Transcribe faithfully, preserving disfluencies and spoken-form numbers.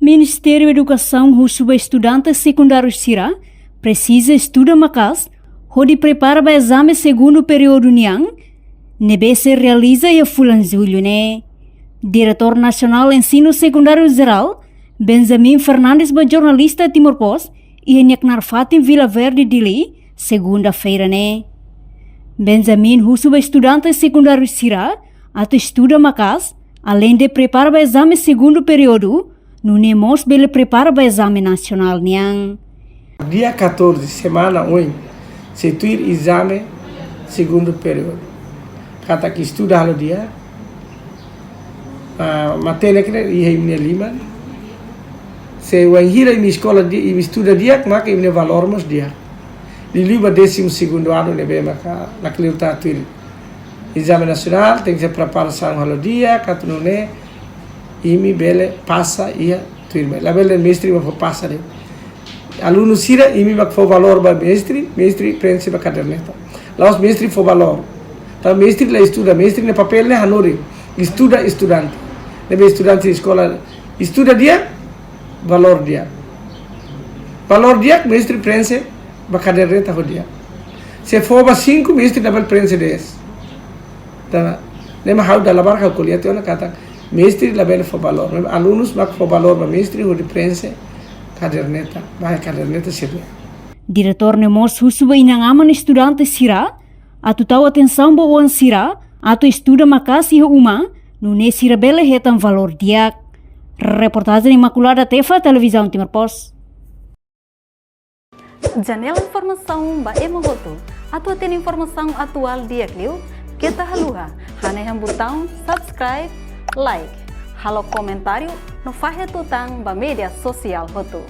Ministériu Edukasaun husu ba estudante sekundáriu sira presiza estuda maka'as hodi prepara ba ezame segundu períodu nian, ne'ebé sei realiza iha fulan Jullu ne'e. Diretór Nasionál Ensinu Sekundáriu Jerál, Benjamin Fernandes, ba jornalista Timor Post iha nia knaar fatin Vila Verde, Dili, segunda-feira ne'e. Benjamin husu ba estudante sekundáriu sira atu estuda maka'as, aleinde prepara ba ezame segundu períodu, nune'e mós bele prepara ba ezame nasionál nian. Dia katorze, semana oin, sei tuir ezame segundu períodu. Katak estuda halo di'ak, ah, matenek ne'e iha imi-nia liman. Se wainhira imi eskola di, imi estuda di'ak, maka imi-nia valór mós di'ak. Liuliu ba désimu segundu anu ne'ebé maka lakleur atu tuir ezame nasionál, tenke ser preparasaun halo di'ak, atu nune'e imi bele pasa iha tuirmai. Labele mestre mak fó pasa de'it. Alunu sira, imi mak fó valór ba mestre, mestre prenxe ba kaderneta. La'ós mestre fó valór. Tanba mestre la estuda, mestre nia papél ne'e hanorin. Estuda estudante. Ne'ebé estudante eskola estuda di'ak, valór di'ak. Valór di'ak, mestre prenxe ba kaderneta ho di'ak. Se fó ba sinku, mestre labele prenxe dez. Tanba ne'e mak ha'u dala barak ha'u ko'alia tiha ona katak mestre labele fó valór. Alunus mak fó valór ba mestre hodi prenxe kaderneta, ba kaderneta sira. Diretór ne'e mós husu ba inan-aman estudante sira atu tau atensaun ba oan sira atu estuda maka'as iha uma, nune'e sira bele hetan valór di'ak. Reportajen Imaculada Tefa, Televizaun Timor Post. Janela informasaun ba ema hotu. Atu hatene informasaun atuál di'ak liu, keta haluha hanehan butaun subscribe, like, halo komentáriu no fahe tutan ba média sosiál hotu.